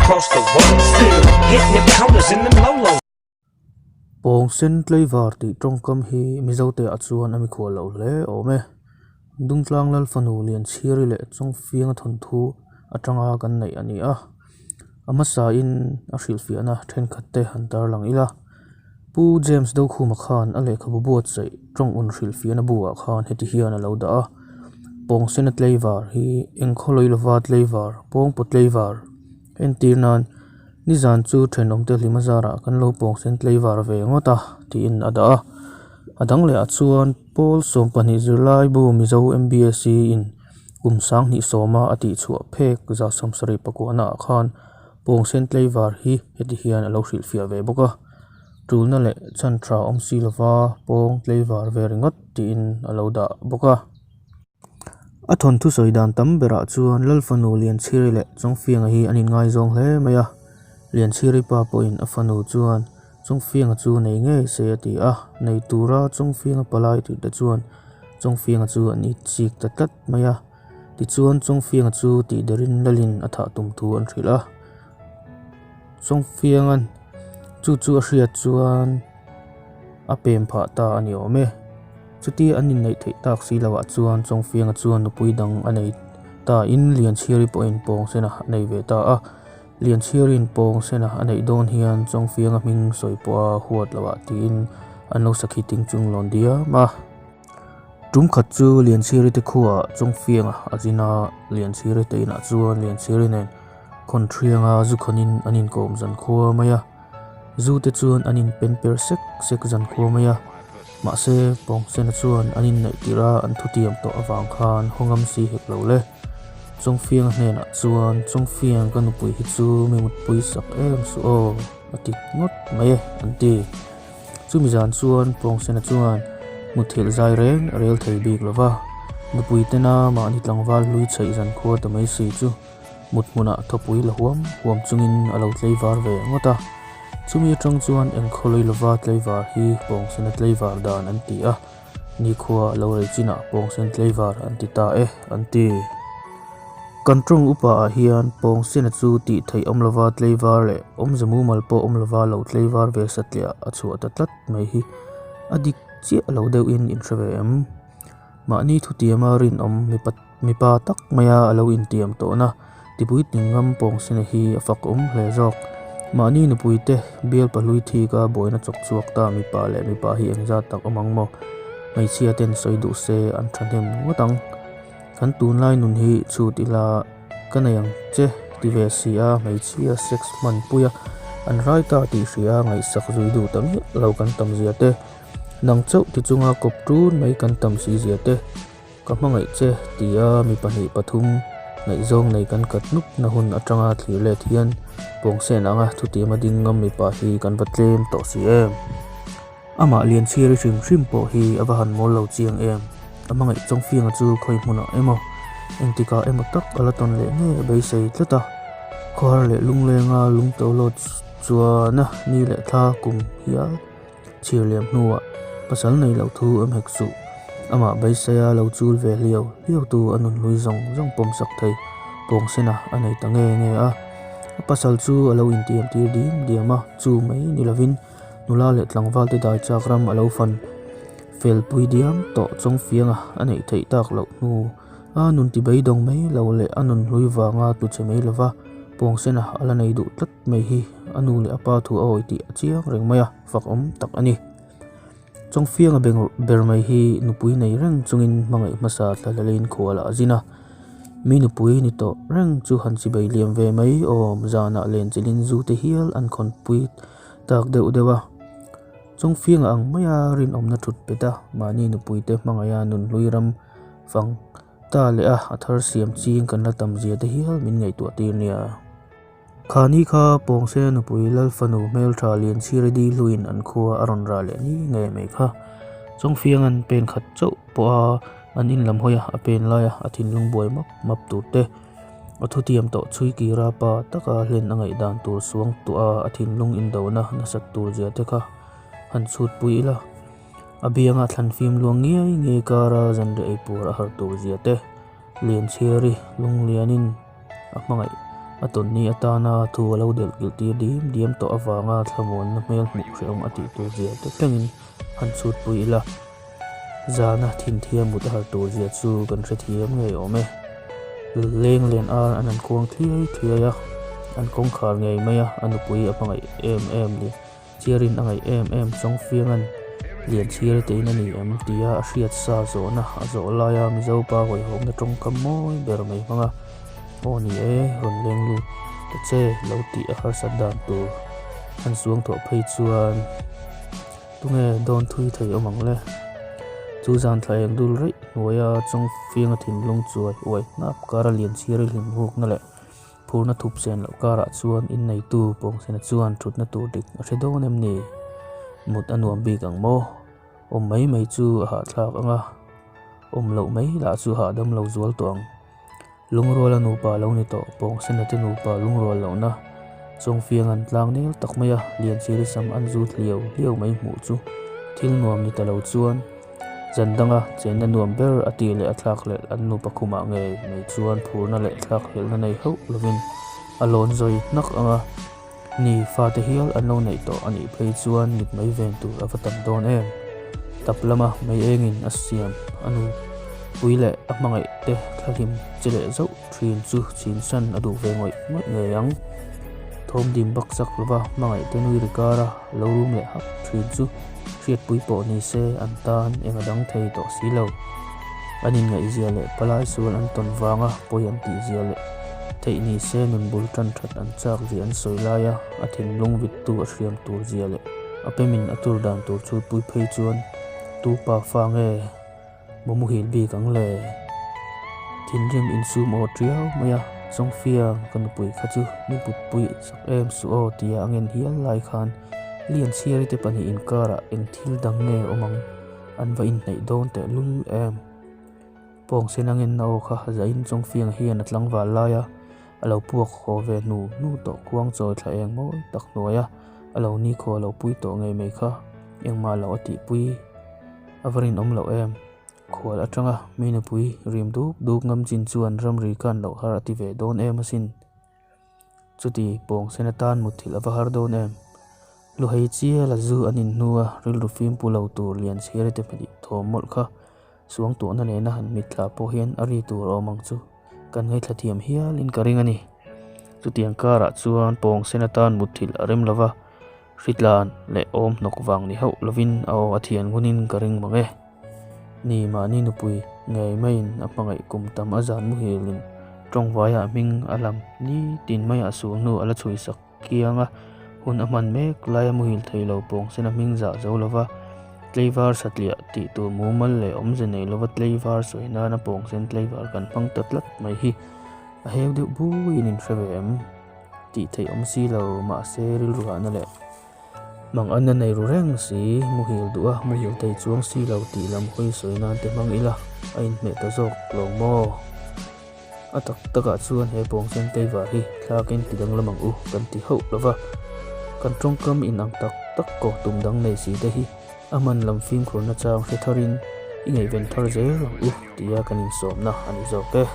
Across the world still hitting them corners in them low lows. Pawngsen tlaivar tih tawngkam hi Mizote ah chuan a mikhual lo hle awm e. Dungtlang Lalfanu Lianchhiari leh Chawngfianga thawnthu atanga kan neih a ni a. A hmasain a hrilhfiahna thenkhat te han tarlang ila. Pu James Dokhuma khan a lehkhabu buatsaih tawng un hrilhfiahna bu ah khan heti hian a lo dah a, Pawngsena tlaivar hi engkhaw lawi lova tlaivar, pawngpaw tlaivar entir nan nizan chu thenawmte hlima zarah kan lo pawngsen tlaivar ve ngawt a tiin a dah a. A dang leh ah chuan Paul 12 zirlai bu Mizo MBSC in kum 2010 a tihchhuah phek 79 ah khan Pawngsen tlaivar hi heti hian a lo hrilhfiah ve bawk a, tulna leh chhan tha awm si lova pawng tlaivar ve ringawt tiin a lo dah bawk a. A thawnthu sawi dan tam berah chuan Lalfanu Lianchhiri leh Chawngfianga hi an inngaizawng hle mai a, Lianchhiri pa pawhin a fanu chuan Chawngfianga chu nei ngei se a ti a, nei tura Chawngfianga palai tihte chuan Chawngfianga chu an itchik ta tlat mai a. Tichuan Chawngfianga chu tih derin Lalin a thah tum thu an hrilh a. Chawngfianga'n chu chu a hriat chuan a pem phah ta a ni awm e. Chutia an inneih theih tak si loah chuan Chawngfianga chuan nupui dang a nei ta in Lianchhiari pawhin Pawngsena a nei ve ta a. Lianchhiari'n Pawngsena a neih dawn hian Chawngfianga hming sawi pawha huat loah tiin an lo sakhi ting chung lawn diam a. Tum khat chu Lianchhiri te khuaah Chawngfianga a zin a, Lianchhiri te inah chuan Lianchhiri nen khawn thianga zu khawnin an inkawm zan khua mai a, zu te chuan an inpen per sek sek zan khua mai a, mahse Pawngsena chuan an inneih tirh a an thutiam tawh avang khan hawngam si hek lo le. Chawngfianga hnenah chuan Chawngfiang ka nupui hi chu mi mutpui sak em suh aw a ti ngawt mai e an ti. Chumi zan chuan Pawngsena chuan muthilh zai reng a rel thei bik lo va, nupui tena mahni tlangval hlui chheih zan khua ta mai si chu mut hmunah thawpui la huam huam chungin a lo tlaivar ve ngawt a. Chumi atang chuan engkhaw lawi lova tlaivar hi Pawngsena tlaivar dan an ti a, nikhua a lo rei chinah Pawngsen tlaivar an ti ta e an ti. Kan tawng upa ah hian Pawngsena chu tih theih awm lova tlaivar leh awmze mumal pawh awm lova lo tlaivar ve satliah a chhuah ta tlat mai hi a dik chiah lo deuhin in hre ve em? Mahni thutiama rinawm mipa mipa tak maia a lo intiam tawhna tipui tingam Pawngsena hi a fak awm hle zawk. Mahni nupuite bial pahlui thika buaina chawk chhuak ta mipa leh mipa hi engzat tak awm ang maw? Hmeichhia ten sawi duh se an thahnem ngawt ang. Kan tunlai nun hi chhut ila ka nei ang che ti ve si a, hmeichhia sex hmanpuia an rai ta tih hria ngaihsak zui duh ta miah lo kan tam zia te, nang chauh ti chunga kawp tun mai kan tam si zia te, ka hmangaih che tia mi pahnih pathum ngaihzawng nei kan kat nup na hun atanga thlir let hian pawngsen anga thutiama ding ngam mipa hi kan va tlem tawh si em. Amah Lianchhiari hrim hrim pawh hi a va han mawl lo chiang em? A hmangaih Chawngfianga chu khawi hmunah emaw, engtikah emaw tak a la tawn leh ngei a beisei tlat a. Khawhar leh lunglenga lungtolawt chuana ni leh thla kum hial chhir liam hnuah pasal nei loh thu awm hek suh. Amah beiseia lo chul ve hliau hliautu a nunhlui zawng zawng pawmsak thei Pawngsena a nei ta nge nge a. A pasal chu a lo intiamtir diam diam a, chu mai ni lovin Nula leh tlangval te dai chak ram a lo fan fel pui diam tawh chawng fianga a neih theih tak loh hnu a nun ti beidawng mai lo leh a nun hlui vanga tlu che mai lova pawngsena a la nei duh tlat mai hi a nu leh a pa thu a awi tih a chiang reng mai a, fak awm tak a ni. Chawng fianga ber mai hi nupui nei reng chungin hmangaih hmasa thlalelin khualah a zin a, mi nupui ni tawh reng chu han chibei liam ve mai awm zanah len chilhin zu te hial an khawnpui Tak deuh deuh a, Chawngfianga ang maia rinawmna thut pet a, mahni nupuite hmangaiha nunhlui ram fang ta leh a, a thar siam ching kan la tam zia te hial min ngaihtuah tir nia. Khani kha Pawngsena nupui Lalfanu hmeltha Lianchhira di hluin an khua a rawn rah leh ni ngei mai kha. Chawngfianga'n pen khat chauh pawha an in lam hawi a, a pen laia a thinlung buai map map tur te, A thutiam tawh chhui kira pa taka hlen a ngaihdan tur suang tuah a thinlung indona nasat tur zia te kha han chhut pui ila. A bianga thlan fim luang ngiai ngiai kara zanriah ei pur a har tur zia te, Lianchhiari lunglianin a hmangaih A tawnni atana thu a lo delh kilh tir diam diam tawh avanga thlamuanna hmel hmuh hrehawm a tih tur zia te thlengin han chhutpui ila. Zana thinthia mut a har tur zia chu kan hrethiam ngei awm e. Leng len ar an han kuang thliai thliai a, an kawngkhar ngei mai a, a nupui a hmangaih em em leh Chiarin a ngaih em em Chawngfianga'n Lianchhir te in a ni em tia a hriat sa zawhna a zawh laia Mizo pa hawihhawmna tawngkam mawi ber mai hmanga aw ni e rawn leng lut ta che lo tih a harsat dan tur an suang thawh phei chuan tunge dawn thui thei awm ang le? Chu zan thla eng dul reih hnuaia Chawngfianga thinlung chuai uai hnap kara Lianchhir hlim hukna leh Phurna thup sen loh karah chuan inneitu Pawngsena chuan thutna tur dik a hre dawn em ni? Mut a nuam bik ang maw? Awm mai mai chu a hahthlak ang a, awm loh mai lah chu hahdam lo zual tawh ang. Lungruala nupa lo ni tawh Pawngsena te nupa lungrual lohna Chawngfiang an tlang nel tak mai a, Lianchiri sam an zut hliau hliau mai hmuh chu thil nuam ni ta lo chuan Zan danga chenna nuam ber a tih leh a thlak hlelh an nupa khumah ngei mai chuan phurna leh thlak hlelhna nei hauh lovin a lawn zawi hnak ang a, ni fate hial an lo neih tawh a nih phei chuan mit mai ven tur a va tam dawn em. Tap lama mei engin a siam a nupui leh a hmangaih te thlahlim che leh zauh thin chu chinsan a duh ve ngawih ngawih ngei ang. Thawm dim bak chak lova hmangaih te nui ri kara lo rum leh hak thin chu Hriatpui pawh ni se an tan eng a dang thei tawh si lo. An inngaihzia leh palai sual an tawn vanga pawi an tihzia leh theih ni se nun bul tan that an chak zia an sawi laia a thinlung vittu a hriam tur zia leh a pemin a tur dan tur chhutpui phei chuan tu pa fa nge Maw muhil bik ang le? Thinrim insum aw tiau mai a, Chawngfiang ka nupui kha chu mi putpui sak em suh aw tia a ngen hial lai khan Lianchhiari te pahnih inkarah eng thil dang nge awm ang an va inhnaih dawn teh lul em? Pawngsen a ngenna aw kha zain Chawngfiang hian a tlangval lai a, a lo puak haw ve hnu hnu tawh khuang chawi thla eng mawi tak hnuaia a lo nikhua lo pui tawh ngei mai kha engmah lo a tihpui a va rinawm loh em? Khual atanga mi nupui rim duk duk ngam chin chuan ramri khan loh har a ti ve dawn em asin. Chuti pawng sen atan mutthilh a va har dawn em? Luhei chiala zu an inhnu a rilru fim pu lo tur lian chhir te pahnih thawm mawlh kha suangtuahna nena han mitthla pawh hian a ri tur a awm ang chu kan ngaithla thiam hialin ka ring a ni. Chutiang karah chuan pawng sen atan mutthilh a rem lova, hritlan leh awm hnawk vang ni hauh lovin a aw a thian ngunin ka ring mang e. Ni mahni nupui ngei maiin a hmangaih kum tam a zan muhilin tawngvaiah hming a lam nitin maiah sul hnu a la chhui sak. Kianga hun a hman mek laia muhil thei lo pawng sen a hming zah zo lova tleivar satliah tih tur mumal leh awmze nei lova tleivar sawi nana pawng sen tleivar kan hmang ta tlat mai hi a heu deuh buiin in hre ve em tih theih awm si lo mahse rilru hahna leh manganna nei ru reng si muhil duh a muhil thei chuang si lo tih lam hawi sawi nan te hmang ila a inhmeh ta zawk lo maw. A tak takah chuan he pawngsen tleivar hi thlakin ti danglam ang u kan ti hauh lo va, kan tawngkam inang tak tak kaw tum dang nei si te hi a hman lam fimkhurna chang hre tharin i ngaihven thar zel ang u tia kan insawmna a ni zawk e.